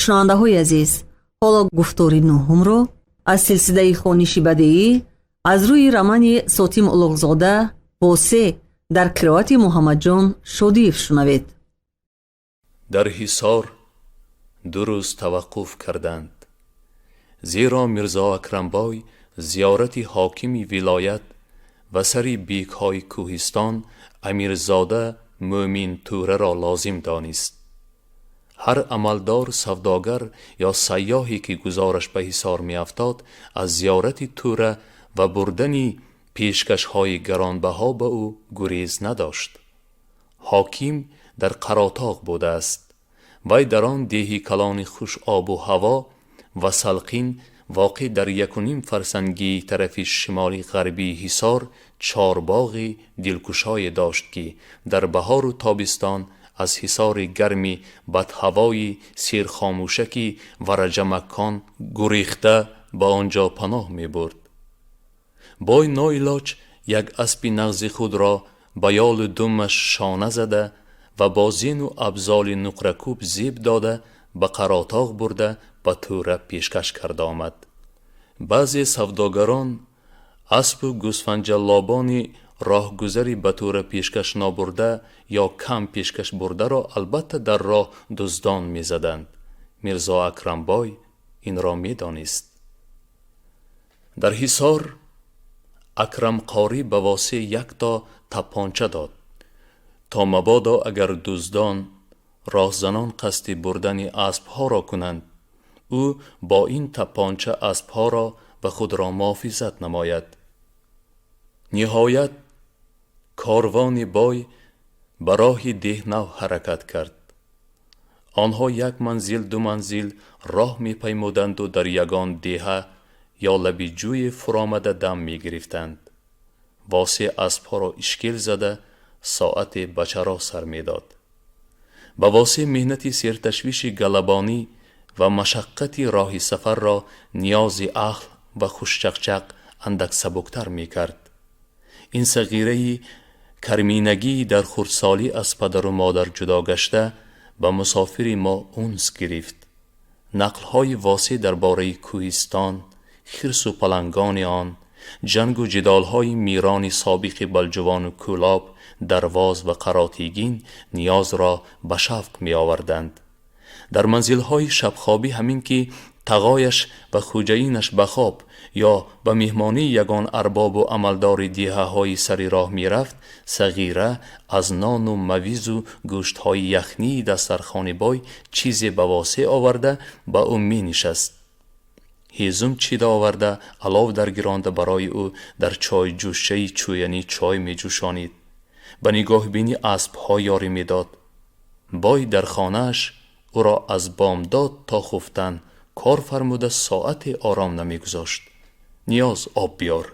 Шунавандаҳои азиз, ҳоло гуфтори нуҳумро аз силсилаи хониши бадеӣ аз рӯи романи Сотим Улуғзода «Восе» дар қироати Муҳаммадҷон Шодиев шунавед. Дар Ҳисор 2 рӯз таваққуф карданд, зеро Мирзо Акрамбой зиёрати ҳокими вилоят ва сари бекҳои кӯҳистон Амирзода Мӯмин Тӯраро лозим донист. Ҳар амалдор, савдогар ё сайёҳе ки гузораш ба Ҳисор меафтод, аз зиёрати Тӯра ва бурдани пешкашҳои гаронбаҳо ба ӯ гурез надошт. Ҳоким дар Қаротоғ будааст. Вай дар он деҳи калони хушобу ҳаво ва салқин, воқеъ дар 1.5 фарсангии тарафи шимоли ғарбии Ҳисор, чорбоғи дилкушое дошт, ки дар баҳору тобистон аз ҳисори гарми бадҳавои серхомӯшаки вараҷамаккон гурехта ба он ҷо паноҳ мебурд. Бой ноилоҷ як аспи нағзи худро ба ёлу думаш шона зада ва бо зину абзоли нуқракӯб зеб дода, ба Қаротоғ бурда, ба Тӯра пешкаш карда омад. Баъзе савдогарон аспу гӯсфанҷаллобони роҳгузари ба Тӯра пешкаш нобурда ё кам пешкаш бурдаро албатта дар роҳ дуздон мезаданд. Мирзо Акрамбой инро медонист. Дар Ҳисор Акрамқорӣ ба Восеъ якто тапонча дод, то мабодо агар дуздон роҳзанон қасди бурдани аспҳоро кунанд, ӯ бо ин тапонча аспҳоро ва худро муҳофизат намояд. Ниҳоят корвони бой ба роҳи Деҳнав ҳаракат кард. Онҳо як манзил, ду манзил роҳ мепаймуданду дар ягон деҳа ё лаби ҷӯе фуромада дам мегирифтанд. Восеъ аспҳоро ишкел зада, соате ба чаро сар медод. Ба Восеъ меҳнати серташвиши галабонӣ ва машаққати роҳи сафарро Ниёзи аҳл ва хушчақчақ андак сабуктар мекард. Ин сағираи карминагӣ дар хурдсолӣ аз падару модар ҷудо гашта, ба мусофири мо унс гирифт. Нақлҳои Восеъ дар бораи кӯҳистон, хирсу палангони он, ҷангу ҷидолҳои мирони собиқи Балҷувану Кӯлоб, Дарвоз ва Қаротигин Ниёзро ба шавқ меоварданд. Дар манзилҳои шабхобӣ ҳамин ки тағояш ва хӯҷаинаш ба хоб ё ба меҳмонии ягон арбобу амалдори деҳаҳои сари роҳ мерафт, сағира аз нону мавизу гӯштҳои яхнии дастархони бой чизе ба Восеъ оварда, ба ӯ менишаст. Ҳезум чида оварда, алов даргиронда, барои ӯ дар чойҷӯшчаи чӯянӣ чой меҷӯшонид. Ба нигоҳбинӣ аспҳо ёрӣ медод. Бой дар хонааш ӯро аз бомдод то хуфтан кор фармуда, соате ором намегузошт. Ниёз, об биёр,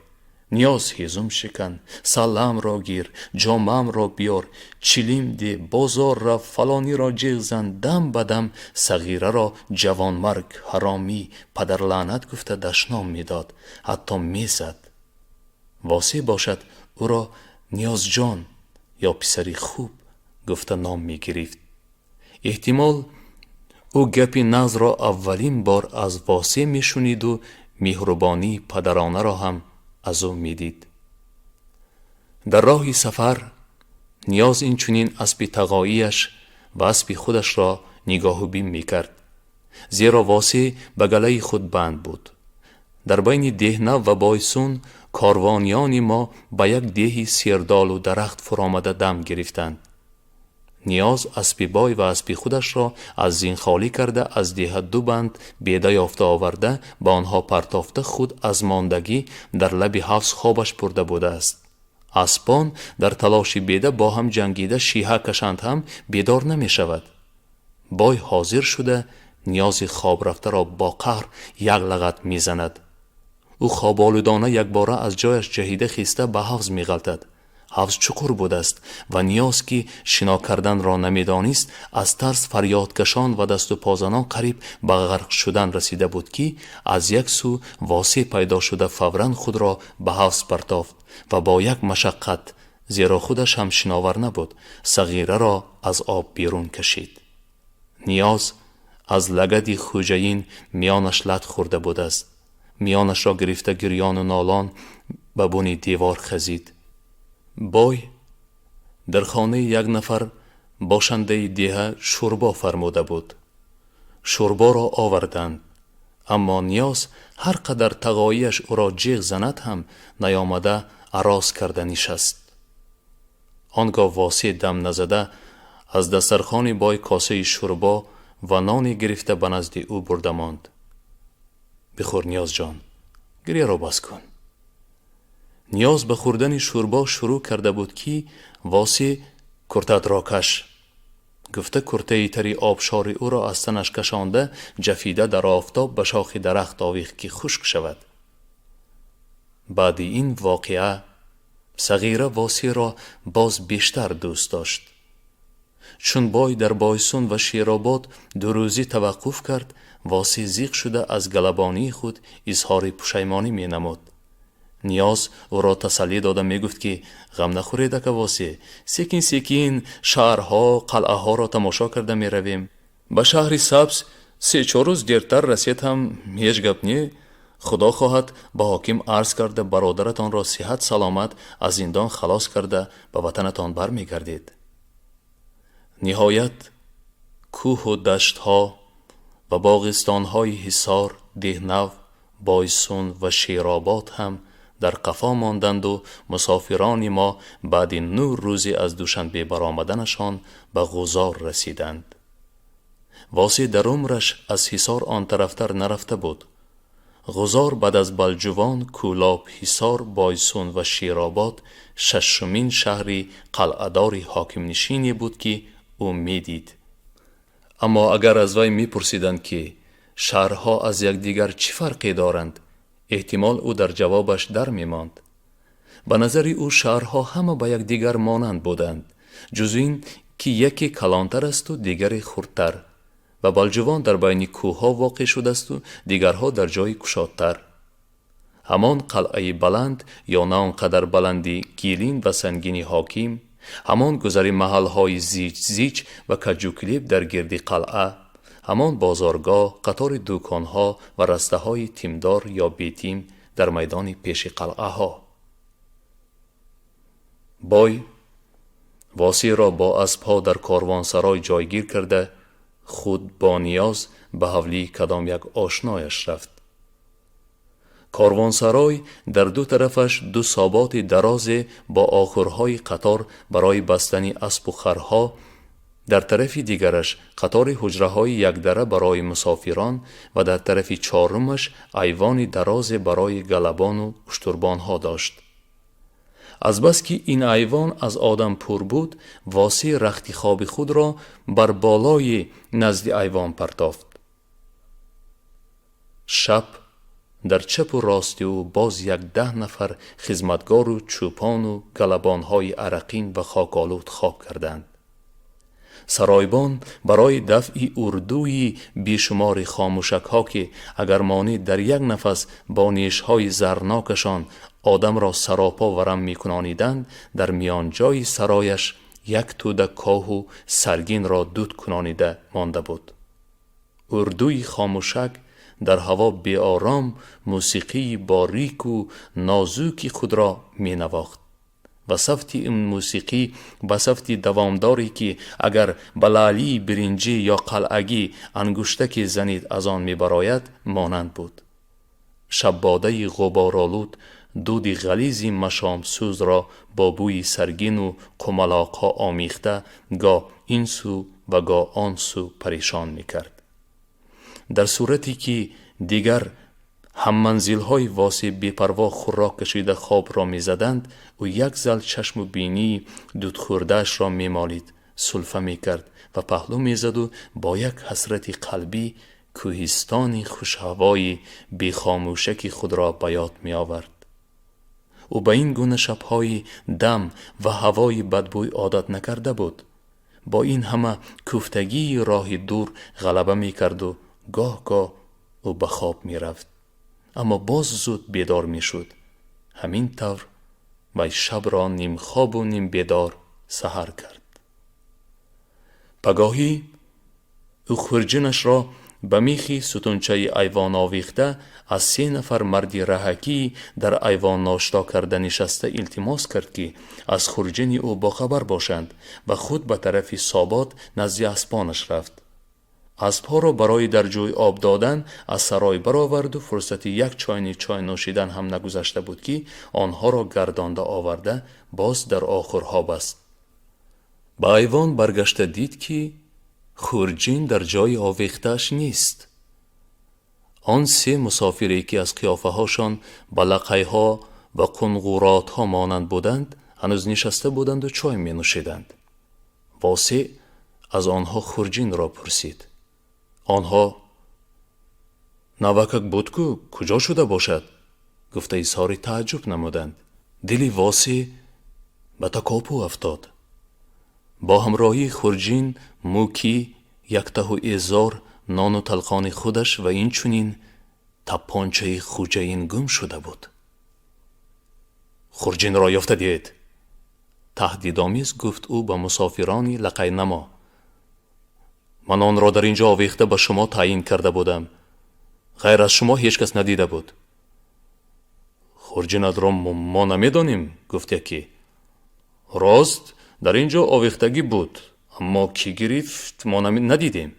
Ниёз, ҳезум шикан, салламро гир, ҷомаамро биёр, чилим де, бозор рафт, фалониро ҷиғ зан. Дам ба дам сағираро ҷавонмарг, ҳаромӣ, падарлаънат гуфта дашном медод, ҳатто мезад. Восеъ бошад, ӯро Ниёзҷон ё писари хуб гуфта ном мегирифт. Эҳтимол, ӯ гапи нағзро аввалин бор аз Восеъ мешуниду меҳрубонии падаронаро ҳам аз ӯ медид. Дар роҳи сафар Ниёз инчунин аспи тағоияш ва аспи худашро нигоҳубин мекард, зеро Восеъ ба галаи худ банд буд. Дар байни Деҳнав ва Бойсун корвониёни мо ба як деҳи сердолу дарахт фуромада дам гирифтанд. Ниёз аспи бой ва аспи худашро аз зин холӣ карда, аз деҳа ду банд беда ёфта оварда, ба онҳо партофта, худ аз мондагӣ дар лаби ҳавз хобаш бурда будааст. Аспон дар талоши беда бо ҳам ҷангида шиҳа кашанд ҳам бедор намешавад. Бой ҳозир шуда, Ниёзи хоб рафтаро бо қаҳр як лағат мезанад. Ӯ хоболудона якбора аз ҷояш ҷаҳида хиста, ба ҳавз меғалтад. Ҳавз чуқур будааст ва Ниёз, ки шино карданро намедонист, аз тарс фарёдкашон ва дасту позанон қариб ба ғарқ шудан расида буд, ки аз як сӯ Восеъ пайдо шуда, фавран худро ба ҳавз партофт ва бо як машаққат, зеро худаш ҳам шиновар набуд, сағираро аз об берун кашид. Ниёз Аз лагади хӯҷаин миёнаш лат хӯрда будааст. Миёнашро гирифта гирёну нолон ба буни девор хазид. Бой дар хонаи як нафар бошандаи деҳа шӯрбо фармуда буд. Шӯрборо оварданд, аммо Ниёз ҳар қадар тағоияш ӯро ҷеғ занад ҳам наёмада ароз карда нишаст. Он гоҳ Восеъ дам назада аз дастархони бой косаи шӯрбо ва ноне гирифта ба назди ӯ бурда монд. Бихӯр, Ниёзҷон, гиряро бас кун. Ниёз ба хӯрдани шӯрбо шурӯъ карда буд, ки Восеъ куртатро каш гуфта куртаи тари обшори ӯро аз танаш кашонда, ҷафида дар офтоб ба шохи дарахт овехт, ки хушк шавад. Баъди ин воқеа Сағира Восеъро боз бештар дӯст дошт. Чун бой дар Бойсун ва Шеробод дурӯзӣ таваққуф кард, Восеъ зиқ шуда аз галабонии худ изҳори пушаймонӣ менамуд. Ниёз ӯро тасаллӣ дода мегуфт, ки ғам нахӯред, ака Восеъ, секин секин шаҳрҳо, қалъаҳоро тамошо карда меравем. Ба шаҳри Сабз 3-4 рӯз дертар расед ҳам ҳеҷ гап не. Худо хоҳад, ба ҳоким арз карда, бародаратонро сиҳат саломат аз зиндон халос карда, ба ватанатон бармегардед. Ниҳоят кӯҳу даштҳо ва боғистонҳои Ҳисор, Деҳнав, Бойсун ва Шеробод ҳам дар қафо монданду мусофирони мо баъди 9 рӯзе аз Душанбе баромаданашон ба Ғузор расиданд. Восеъ дар умраш аз Ҳисор он тарафтар нарафта буд. Ғузор баъд аз Балҷувон, Кӯлоб, Ҳисор, Бойсун ва Шеробод шашумин шаҳри қалъадори ҳокимнишине буд, ки ӯ медид. Аммо агар аз вай мепурсиданд, ки шаҳрҳо аз якдигар чӣ фарқе доранд, эҳтимол ӯ дар ҷавобаш дар мемонд. Ба назари ӯ шаҳрҳо ҳама ба якдигар монанд буданд, ҷуз ин ки яке калонтар асту дигаре хурдтар ва Балҷувон дар байни кӯҳҳо воқеъ шудаасту дигарҳо дар ҷои кушодтар. Ҳамон қалъаи баланд ё на он қадар баланди гилин ва сангини ҳоким, ҳамон гузари маҳалҳои зич зич ва каҷукилиб дар гирди қалъа, ҳамон бозоргоҳ, қатори дуконҳо ва растаҳои тимдор ё бетим дар майдони пеши қалъаҳо. Бой Восеъро бо аспҳо дар корвонсарой ҷойгир карда, худ бо Ниёз ба ҳавлии кадом як ошнояш рафт. Корвонсарой дар ду тарафаш ду соботи дарозе бо охурҳои қатор барои бастани аспу харҳо, дар тарафи дигараш қатори ҳуҷраҳои якдара барои мусофирон ва дар тарафи чорумаш айвони дарозе барои галабону уштурбонҳо дошт. Азбаски ин айвон аз одам пур буд, Восеъ рахти хоби худро бар болои назди айвон партофт. Шаб дар чапу рости ӯ боз як 10 нафар хизматгору чӯпону галабонҳои арақин ва хоколуд хоб карданд. Саройбон барои дафъи урдуи бешумори хомӯшакҳо, ки агар монед дар як нафас бо нешҳои зарнокашон одамро саропо варам мекунониданд, дар миёнҷои сарояш як тӯда коҳу саргинро дуд кунонида монда буд. Урдуи хомӯшак дар ҳаво беором мусиқии борику нозуки худро менавохт ва савти ин мусиқӣ ба савти давомдоре, ки агар ба лаълии биринҷӣ ё қалъагӣ ангуштаке занид аз он мебарояд, монанд буд. Шаббодаи ғуборолуд дуди ғализи машомсӯзро бо бӯи саргину қумалоқҳо омехта гоҳ ин сӯ ва гоҳ он сӯ парешон мекард. Дар сурате ки дигар ҳамманзилҳои Восеъ бепарво хӯрок кашида хобро мезаданд, ӯ як зал чашму бинии дудхӯрдаашро мемолид, сулфа мекард ва паҳлӯ мезаду бо як ҳасрати қалбӣ кӯҳистони хушҳавои бехомӯшаки худро ба ёд меовард. Ӯ ба ин гуна шабҳои дам ва ҳавои бадбӯй одат накарда буд. Бо ин ҳама кӯфтагии роҳи дур ғалаба мекарду гоҳ-гоҳ ӯ ба хоб мерафт, аммо боз зуд бедор мешуд. Ҳамин тавр вай шабро нимхобу нимбедор саҳар кард. Пагоҳӣ Ӯ хурҷинашро ба михи сутунчаи айвон овехта, аз се нафар марди раҳакӣ дар айвон ношто карда нишаста илтимос кард, ки аз хурҷини ӯ бохабар бошанд, ва худ ба тарафи Собот назди аспонаш рафт. Аспҳоро барои дар ҷӯй об додан аз сарой бароварду фурсати як чойни чой нӯшидан ҳам нагузашта буд, ки онҳоро гардонда оварда боз дар охурҳо баст. Ба айвон баргашта дид, ки хурҷин дар ҷои овехтааш нест. Он се мусофире, ки аз қиёфаҳошон ба лақайҳо ва қунғуротҳо монанд буданд, ҳанӯз нишаста буданду чой менӯшиданд. Восеъ аз онҳо хурҷинро пурсид. Онҳо: «Навакак буд ку, куҷо шуда бошад?» гуфта изҳори тааҷҷуб намуданд. Дили Восеъ ба такопӯ афтод. Бо ҳамроҳии хурҷин мӯкӣ, яктаҳу эзор, нону талқони худаш ва инчунин таппончаи хӯҷаин гум шуда буд. «Хурҷинро ёфта диҳед», таҳдидомез гуфт ӯ ба мусофирони лақайнамо. «Ман онро дар ин ҷо овехта ба шумо таъйин карда будам. Ғайр аз шумо ҳеҷ кас надида буд. «Хурҷинатро мо намедонем», гуфт яке. «Рост, дар ин ҷо овехтагӣ буд, аммо кӣ гирифт, мо надидем».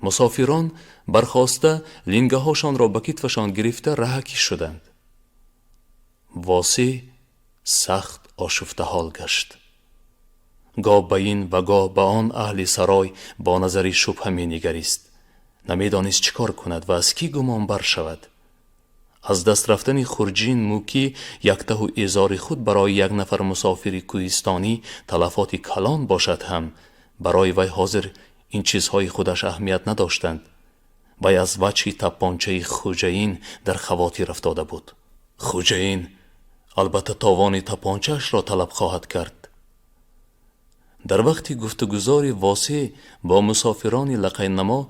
Мусофирон бархоста, лингаҳошонро ба китфашон гирифта, раҳакӣ шуданд. Восеъ сахт ошуфтаҳол гашт. Гоҳ ба ин ва гоҳ ба он аҳли сарой бо назари шубҳа менигарист. Намедонист, чӣ кор кунад ва аз кӣ гумонбар шавад. Аз даст рафтани хурҷин, мӯкӣ, яктаҳу эзори худ барои як нафар мусофири кӯҳистонӣ талафоти калон бошад ҳам, барои вай ҳозир ин чизҳои худаш аҳамият надоштанд. Вай аз ваҷҳи таппончаи хӯҷаин дар хавотир афтода буд. Хӯҷаин албатта товони таппончаашро талаб хоҳад кард. Дар вақти гуфтугузори Восеъ бо мусофирони лақайнамо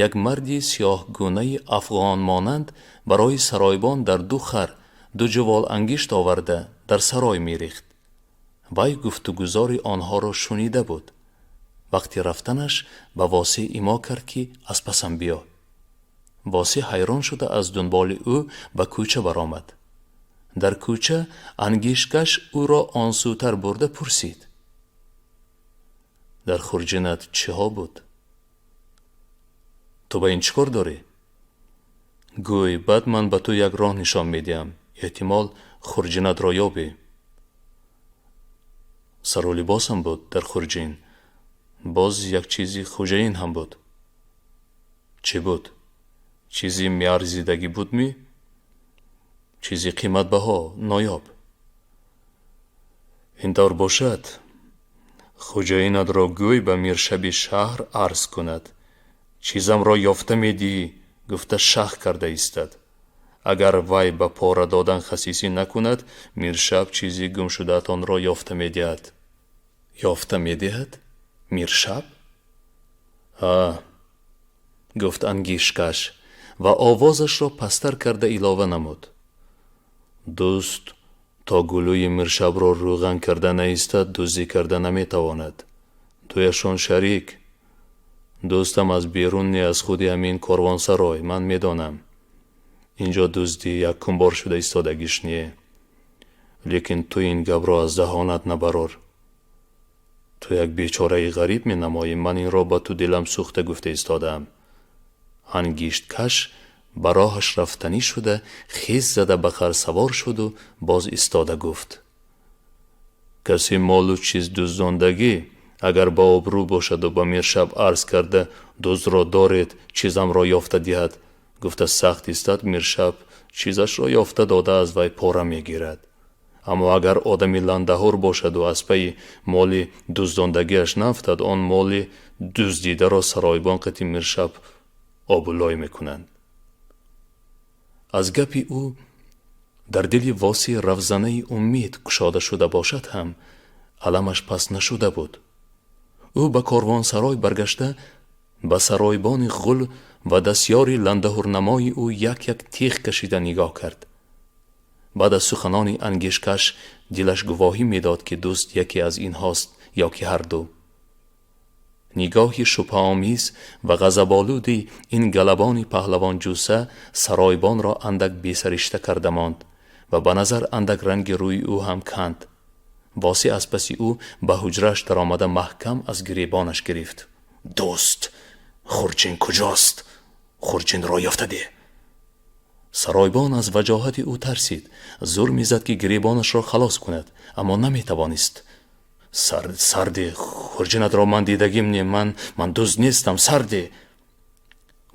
як марди сиёҳгунаи афғонмонанд барои саройбон дар ду хар ду ҷувол ангишт оварда дар сарой мерехт. Вай гуфтугузори онҳоро шунида буд. Вақти рафтанаш ба Восеъ имо кард, ки аз пасам биё. Восеъ ҳайрон шуда аз дунболи ӯ ба кӯча баромад. Дар кӯча ангишткаш ӯро он сӯтар бурда пурсид: «Дар хурҷинат чиҳо буд?» «Ту ба ин чӣ кор дорӣ?» «Гӯй, баъд ман ба ту як роҳ нишон медиҳам, эҳтимол, хурҷинатро ёбӣ». «Сару либосам буд дар хурҷин, боз як чизи хӯҷаин ҳам буд». «Чӣ буд? Чизи меарзидагӣ будмӣ?» «Чизи қиматбаҳо, ноёб». «Ин тавр бошад, хӯҷаинатро гӯй ба миршаби шаҳр арз кунад. Чизамро ёфта медиҳӣ, гуфта шах карда истад. Агар вай ба пора додан хасисӣ накунад, миршаб чизи гумшудаатонро ёфта медиҳад». «Ёфта медиҳад? Миршаб?» «Ҳа», гуфт ангишткаш ва овозашро пасттар карда илова намуд: «Дузд то гулӯи миршабро рӯған карда наистад, дуздӣ карда наметавонад. Дуяшон шарик. Дӯстам аз берун не, аз худи ҳамин корвонсарой, ман медонам. Инҷо дуздӣ якумбор шуда истодагиш не. Лекин ту ин гапро аз даҳонат набарор. Ту як бечораи ғариб менамоӣ, ман инро ба ту дилам сӯхта гуфта истодаам». Ангишткаш ба роҳаш рафтанӣ шуда, хез зада ба хар савор шуду боз истода гуфт: «Касе молу чиз дуздондагӣ агар ба обрӯ бошаду ба миршаб арз карда, дуздро доред, чизамро ёфта диҳад, гуфта сахт истад, миршаб чизашро ёфта дода, аз вай пора мегирад. Аммо агар одами ландаҳур бошаду аз пайи моли дуздондагиаш нафтад, он моли дуздидаро саройбон қати миршаб обу лой мекунанд». Аз гапи ӯ дар дили Восеъ равзанаи умед кушода шуда бошад ҳам, аламаш паст нашуда буд. Ӯ ба корвонсарой баргашта, ба саройбони ғул ва дастёри ландаҳурнамои ӯ як як теғ кашида нигоҳ кард. Баъд аз суханони ангишткаш дилаш гувоҳӣ медод, ки дузд яке аз инҳост ё ки ҳарду. Нигоҳи шубҳаомез ва ғазаболуди ин галабони паҳлавонҷусса саройбонро андак бесаришта карда монд ва ба назар андак ранги рӯи ӯ ҳам канд. Восеъ аз паси ӯ ба ҳуҷрааш даромада маҳкам аз гиребонаш гирифт. Дӯст, хурҷин куҷост? Хурҷинро ёфта деҳ. Саройбон аз ваҷоҳати ӯ тарсид, зур мезад, ки гиребонашро халос кунад, аммо наметавонист. Сарде, хурҷинатро ман дидагим не, ман дузд нестам, сарде.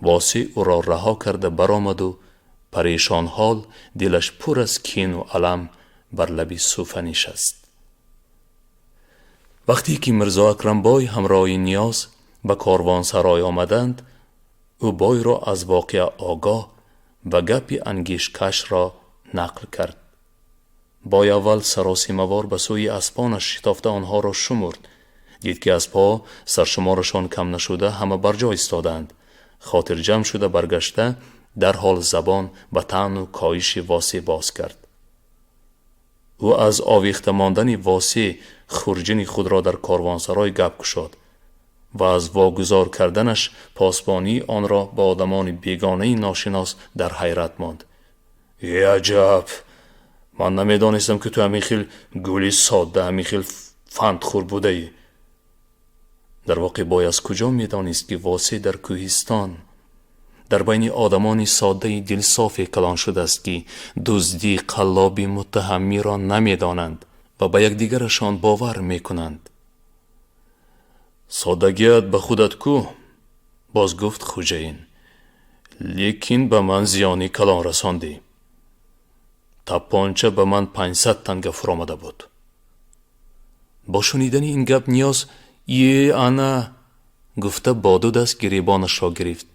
Восеъ ӯро раҳо карда баромаду парешонҳол, дилаш пур аз кину алам, бар лаби суфа нишаст. Вақте ки Мирзо Акрамбой ҳамроҳи Ниёз ба корвонсарой омаданд, ӯ бойро аз воқеа огоҳ ва гапи ангишткашро нақл кард. Бой аввал саросимавор ба сӯи аспонаш шитофта онҳоро шумурд. Дид, ки аспҳо саршуморашон кам нашуда ҳама барҷо истодаанд. Хотирҷамъ шуда баргашта, дарҳол забон ба таъну коиши Восеъ боз кард. Ӯ аз овехта мондани Восеъ хурҷини худро дар корвонсарой гап кушод ва аз вогузор карданаш посбонии онро ба одамони бегонаи ношинос дар ҳайрат монд. Е, аҷаб! Ман намедонистам, ки ту ҳамин хел гули содда, ҳамин хел фандхӯр будаӣ. Дар воқеъ бой аз куҷо медонист, ки Восеъ дар кӯҳистон дар байни одамони соддаи дилсофе калон шудааст, ки дуздӣ, қаллоби, муттаҳамиро намедонанд ва ба якдигарашон бовар мекунанд. Соддагият ба худат кӯ, боз гуфт хӯҷаин, лекин ба ман зиёни калон расондӣ. Таппонча ба ман 500 танга фуромада буд. Бо шунидани ин гап Ниёз «Е, ана!» гуфта, бо ду даст гиребонашро гирифт,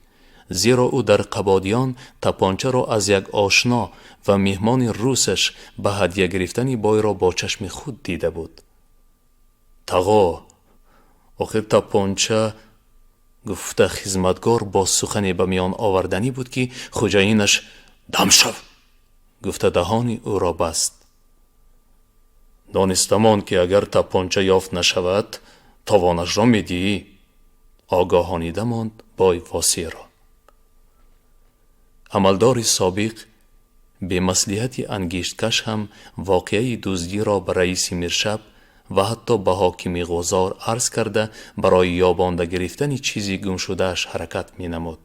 зеро ӯ дар Қабодиён тапончаро аз як ошно ва меҳмони русаш ба ҳадя гирифтани бойро бо чашми худ дида буд. Тағо, охир тапонча, гуфта, хизматгор бо сухане ба миён оварданӣ буд, ки хӯҷаинаш «Дам шав!» гуфта, даҳони ӯро баст. Донистамон, ки агар тапонча ёфт нашавад, товонашро медиҳӣ, огоҳонида монд бой Восеъро. Амалдори собиқ бемаслиҳати ангишткаш ҳам воқеаи дуздиро ба раиси миршаб ва ҳатто ба ҳокими Ғузор арз карда, барои ёбонда гирифтани чизи гумшудааш ҳаракат менамуд.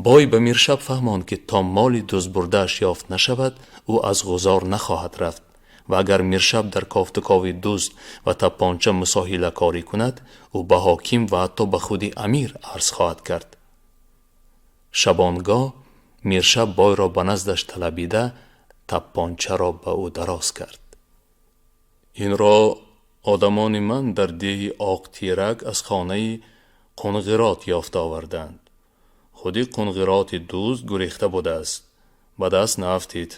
Бой ба миршаб фаҳмонд, ки то моли дуздбурдааш ёфт нашавад, ӯ аз Ғузор нахоҳад рафт ва агар миршаб дар кофтукови дузд ва таппонча мусоҳилакорӣ кунад, ӯ ба ҳоким ва ҳатто ба худи амир арз хоҳад кард. Шабонгоҳ миршаб бойро ба наздаш талабида, таппончаро ба ӯ дароз кард. Инро одамони ман дар деҳи Оқтирак аз хонаи Қунғирот ёфта оварданд. Худи Қунғироти дузд гурехта будааст, ба даст наафтид,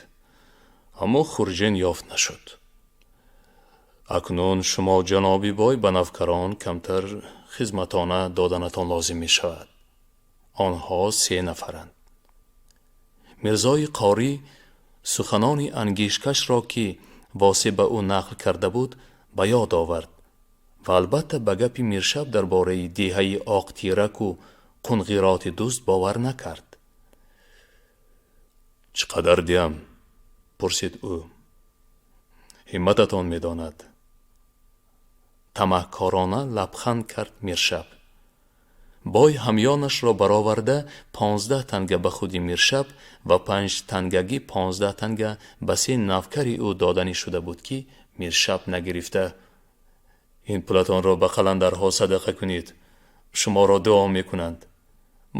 аммо хурҷин ёфт нашуд. Акнун шумо, ҷаноби бой, ба навкарон камтар хизматона доданатон лозим мешавад. Онҳо се нафаранд. Мирзои Қорӣ суханони ангишткашро, ки Восеъ ба ӯ нақл карда буд, ба ёд овард ва албатта ба гапи миршаб дар бораи деҳаи Оқтираку Қунғироти дузд бовар накард. Чӣ қадар диҳам? Пурсид ӯ. Ҳиммататон медонад, тамаъкорона лабханд кард миршаб. Бой ҳамёнашро бароварда, 15 танга ба худи миршаб ва панҷтангагӣ 15 танга ба се навкари ӯ доданӣ шуда буд, ки миршаб нагирифта: «Ин пулатонро ба қаландарҳо садақа кунед, шуморо дуо мекунанд.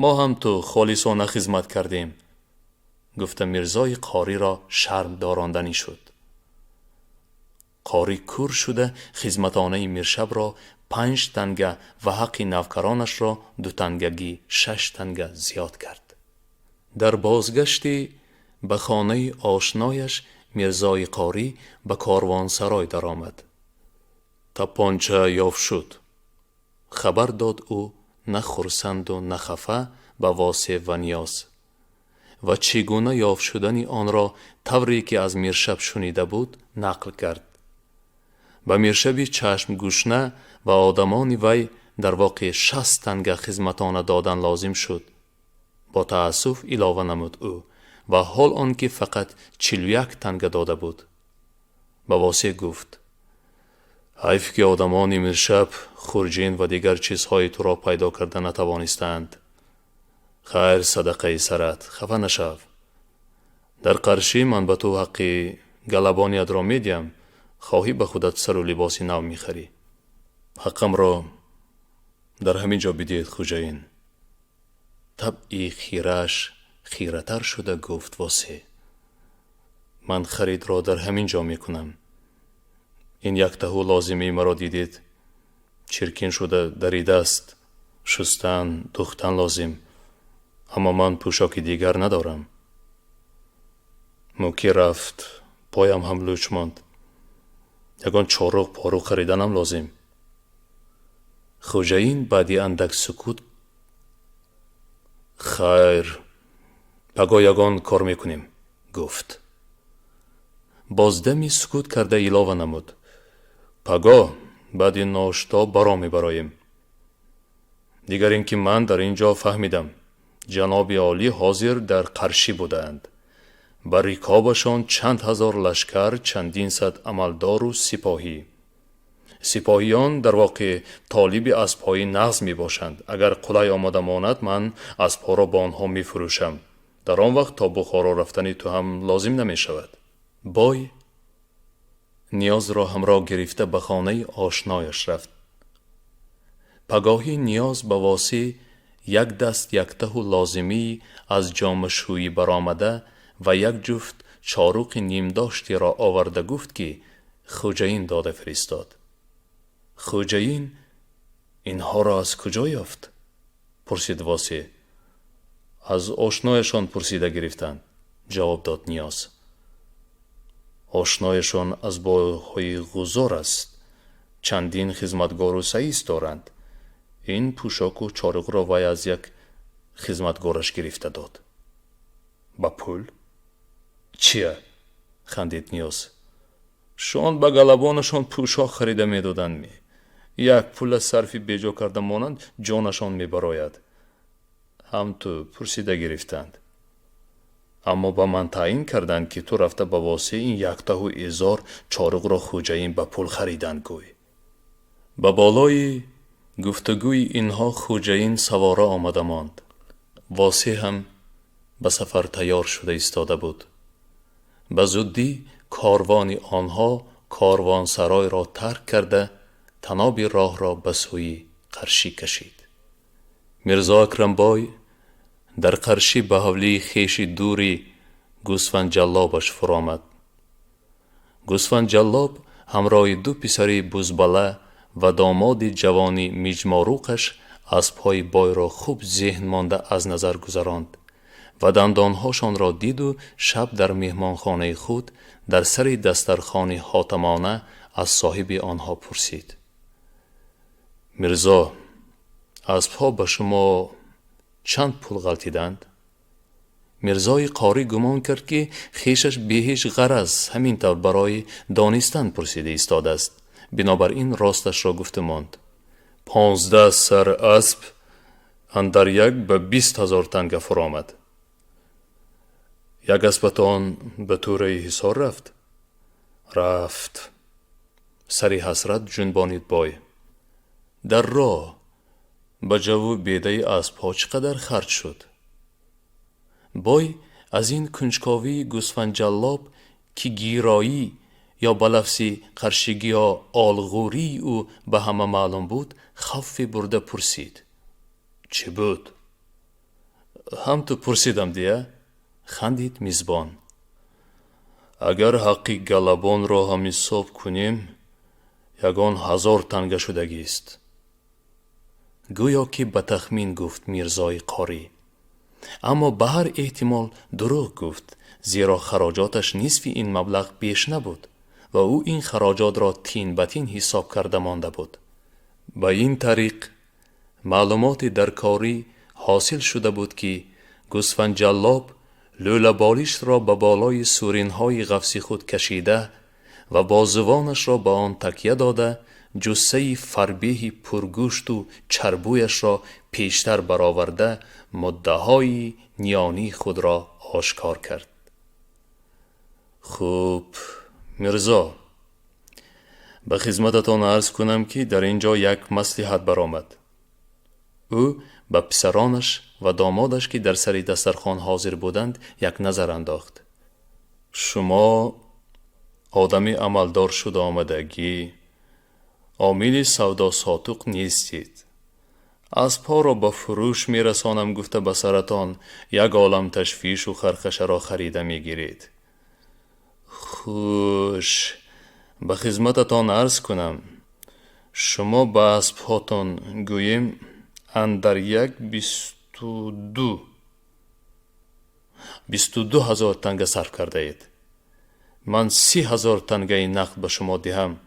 Мо ҳам ту холисона хизмат кардем», гуфта, мирзои Қориро шарм доронданӣ шуд. Қорӣ кур шуда, хизматонаи миршабро панҷ танга ва ҳаққи навкаронашро дутангагӣ шаш танга зиёд кард. Дар бозгашти ба хонаи ошнояш мирзои Қорӣ ба корвонсарой даромад. Таппонча ёфт шуд, хабар дод ӯ на хурсанду на хафа ба Восеъ ва Ниёз ва чӣ гуна ёфт шудани онро тавре ки аз миршаб шунида буд, нақл кард. Ба миршаби чашмгушна ва одамони вай. Дар воқеъ 60 танга хизматона додан лозим шуд, бо таассуф илова намуд ӯ, ва ҳол он ки фақат 41 танга дода буд. Ба Восеъ гуфт: «Ҳайф, ки одамони миршаб хурҷин ва дигар чизҳои туро пайдо карда натавонистаанд. Хайр, садақаи сарат, хафа нашав. Дар Қаршӣ ман ба ту ҳаққи галабониятро медиҳам, хоҳӣ ба худат сару либоси нав мехарӣ». «Ҳаққамро дар ҳамин ҷо бидиҳед, хӯҷаин», табъи хирааш хиратар шуда гуфт Восеъ. «Ман харидро дар ҳамин ҷо мекунам. Ин яктаҳу лозимии маро дидед, чиркин шуда даридааст, шустан, духтан лозим, аммо ман пӯшоки дигар надорам. Мӯкӣ рафт, поям ҳам луч монд. Ягон чоруқ поруқ хариданам лозим». Хӯҷаин баъди андак сукут: «Хайр, пагоҳ ягон кор мекунем», гуфт. Боз дами сукут карда илова намуд: «Пагоҳ баъди ношто баро мебароем. Дигар ин ки ман дар ин ҷо фаҳмидам, ҷаноби олӣ ҳозир дар Қаршӣ будаанд. Ба рикобашон чанд ҳазор лашкар, чандин сад амалдору сипоҳӣ. Сипоҳиён дар воқеъ толиби аспҳои нағз мебошанд. Агар қулай омода монад, ман аспҳоро ба онҳо мефурӯшам. Дар он вақт то Бухоро рафтани ту ҳам лозим намешавад». Бой Ниёзро ҳамроҳ гирифта ба хонаи ошнояш рафт. Пагоҳӣ Ниёз ба Восеъ як даст яктаҳу лозимии аз ҷомашӯӣ баромада ва як ҷуфт чоруқи нимдоштиро оварда гуфт, ки хӯҷаин дода фиристод. «Хӯҷаин инҳоро аз куҷо ёфт?» пурсид Восеъ. «Аз ошнояшон пурсида гирифтанд», ҷавоб дод Ниёз. «Ошнояшон аз бойҳои Ғузор аст, чандин хизматгору саис доранд. Ин пӯшоку чоруқро вай аз як хизматгораш гирифта дод». «Ба пул чия?» хандид Ниёз. «Шон ба галабонашон пӯшок харида медоданд ми? Як пула сарфи беҷо карда монанд, ҷонашон мебарояд. Ҳам ту пурсида гирифтанд. Аммо ба ман таъин карданд, ки ту рафта ба Восеъ ин яктаҳу эзор чоруқро хӯҷаин ба пул хариданд гӯй». Ба болои гуфтугӯи инҳо хӯҷаин савора омада монд. Восеъ ҳам ба сафар тайёр шуда истода буд. Ба зуддӣ корвони онҳо корвонсаройро тарк карда, таноби роҳро ба сӯи Қаршӣ кашид. Мирзо Акрамбой дар Қаршӣ ба ҳавлии хеши дури Гӯсфандҷаллобаш фуромад. Гӯсфандҷаллоб ҳамроҳи ду писари бузбала ва домоди ҷавони миҷморуқаш аспҳои бойро хуб зеҳн монда аз назар гузаронд ва дандонҳошонро диду шаб дар меҳмонхонаи худ дар сари дастархони ҳотамона аз соҳиби онҳо пурсид: «Мирзо, аспҳо ба шумо чанд пул ғалтиданд?» Мирзои қорӣ гумон кард, ки хешаш бе ҳеҷ ғараз ҳамин тавр барои донистан пурсида истодааст. Бинобар ин росташро гуфта монд: «15 сар асп андар як ба 20 000 танга фуромад». «Як аспатон ба тӯраи Ҳисор рафт?» «Рафт», сари ҳасрат ҷунбонид бой. «Дар роҳ ба ҷаву бедаи аспҳо чӣ қадар харҷ шуд?» Бой аз ин кунҷковии гӯсфандҷаллоб, ки гироӣ ё ба лафзи қаршигиё олғӯрии ӯ ба ҳама маълум буд, хавфе бурда пурсид: «Чӣ буд?» «Ҳам ту пурсидам дия», хандид мизбон. «Агар ҳаққи галабонро ҳам ҳисоб кунем, ягон 1000 танга шудагист», гӯё ки ба тахмин гуфт мирзои қорӣ. Аммо ба ҳар эҳтимол дурӯғ гуфт, зеро хароҷоташ нисфи ин маблағ беш набуд ва ӯ ин хароҷотро тин ба тин ҳисоб карда монда буд. Ба ин тариқ маълумоти даркорӣ ҳосил шуда буд, ки гӯсфандҷаллоб лӯлаболишро ба болои суринҳои ғафси худ кашида ва бозувонашро ба он такя дода. Ҷуссаи фарбеҳи пургӯшту чарбӯяшро пештар бароварда, муддаҳои ниёнии худро ошкор кард. Хуб, Мирзо, ба хизмататон арз кунам, ки дар ин ҷо як маслиҳат баромад. Ӯ ба писаронаш ва домодаш, ки дар сари дастархон ҳозир буданд, як назар андохт. Шумо одами амалдор шуда омадагӣ, омили савдосотуқ нестед. Аспҳоро ба фурӯш мерасонам гуфта, ба саратон як олам ташвишу хархашаро харида мегиред. Хуш, ба хизмататон арз кунам, шумо ба аспҳотон, гӯем, андар як 22 000 танга сарф кардаед. Ман 30 000 тангаи нақд ба шумо диҳам,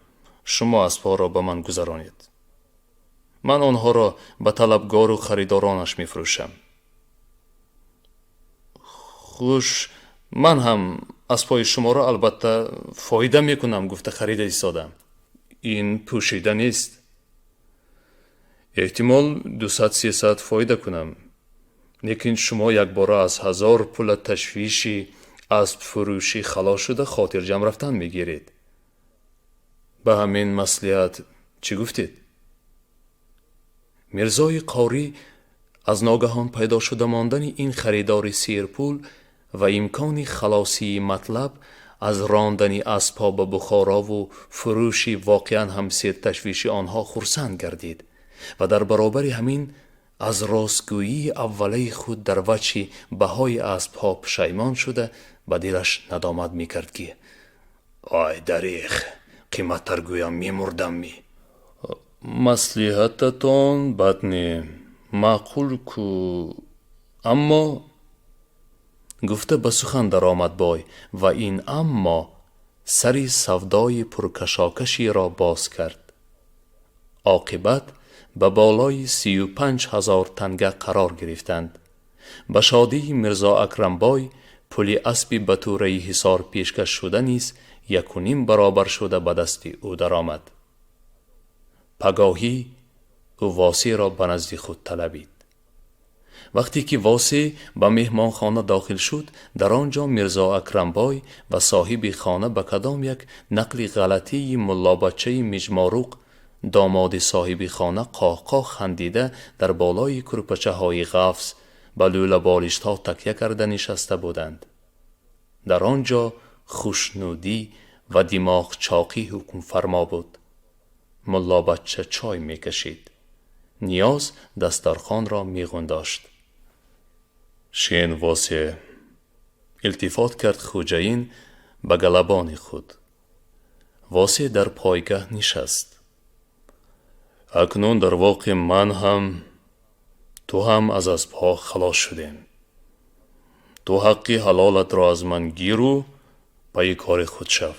шумо аспҳоро ба ман гузаронед. Ман онҳоро ба талабгору харидоронаш мефурӯшам. Хуш, ман ҳам аспҳои шуморо албатта фоида мекунам гуфта харида истодам. Ин пӯшида нест. Эҳтимол, 200-300 фоида кунам, лекин шумо якбора аз ҳазор пула ташвиши аспфурӯшӣ халос шуда, хотирҷамъ рафтан мегиред. Ба ҳамин маслиҳат чӣ гуфтед? Мирзои қорӣ аз ногаҳон пайдо шуда мондани ин харидори серпул ва имкони халосии матлаб аз рондани аспҳо ба Бухорову фурӯши воқеан ҳам серташвиши онҳо хурсанд гардид ва дар баробари ҳамин аз ростгӯии аввалаи худ дар вачҳи баҳои аспҳо пушаймон шуда, ба дилаш надомат мекард, ки ой дареғ, қиматтар гӯям, мемурдам-ми. Маслиҳататон бад не, маъқул ку, аммо, гуфта ба сухан даромад бой ва ин аммо сари савдои пуркашокаширо боз кард. Оқибат ба болои 35 000 танга қарор гирифтанд. Ба шодии Мирзо Акрамбой, пули аспи ба тӯраи Ҳисор пешкаш шуда низ якуним баробар шуда ба дасти ӯ даромад. Пагоҳӣ ӯ Восеъро ба назди худ талабид. Вақте ки Восеъ ба меҳмонхона дохил шуд, дар он ҷо Мирзо Акрамбой ва соҳиби хона ба кадом як нақли ғалатии муллобачаи миҷморуқ, домоди соҳиби хона, қоҳқоҳ хандида, дар болои курпачаҳои ғафз ба лӯлаболиштҳо такя карда нишаста буданд. Дар он ҷо хушнудӣ ва димоғчоқӣ ҳукмфармо буд. Муллобача чой мекашид, Ниёз дастархонро меғундошт. Шин, Восеъ, илтифот кард хӯҷаин ба галабони худ. Восеъ дар пойгаҳ нишаст. Акнун дар воқеъ ман ҳам, ту ҳам аз аспҳо халос шудем. Ту ҳаққи ҳалолатро аз ман гиру пайи кори худ шав.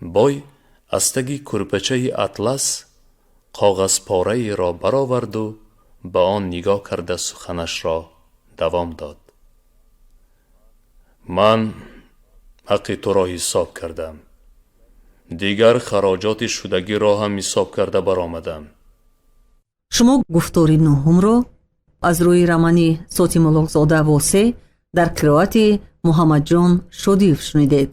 Бой аз таги курпачаи атлас коғазпораеро бароварду ба он нигоҳ карда, суханашро давом дод: Ман ҳаққи туро ҳисоб кардам, дигар хароҷоти шудагиро ҳам ҳисоб карда баромадам. Шумо гуфтори нуҳумро аз рӯи романи Сотимуллоҳзода «Восеъ» дар қироати Муҳаммадҷон Шодиев шунидед.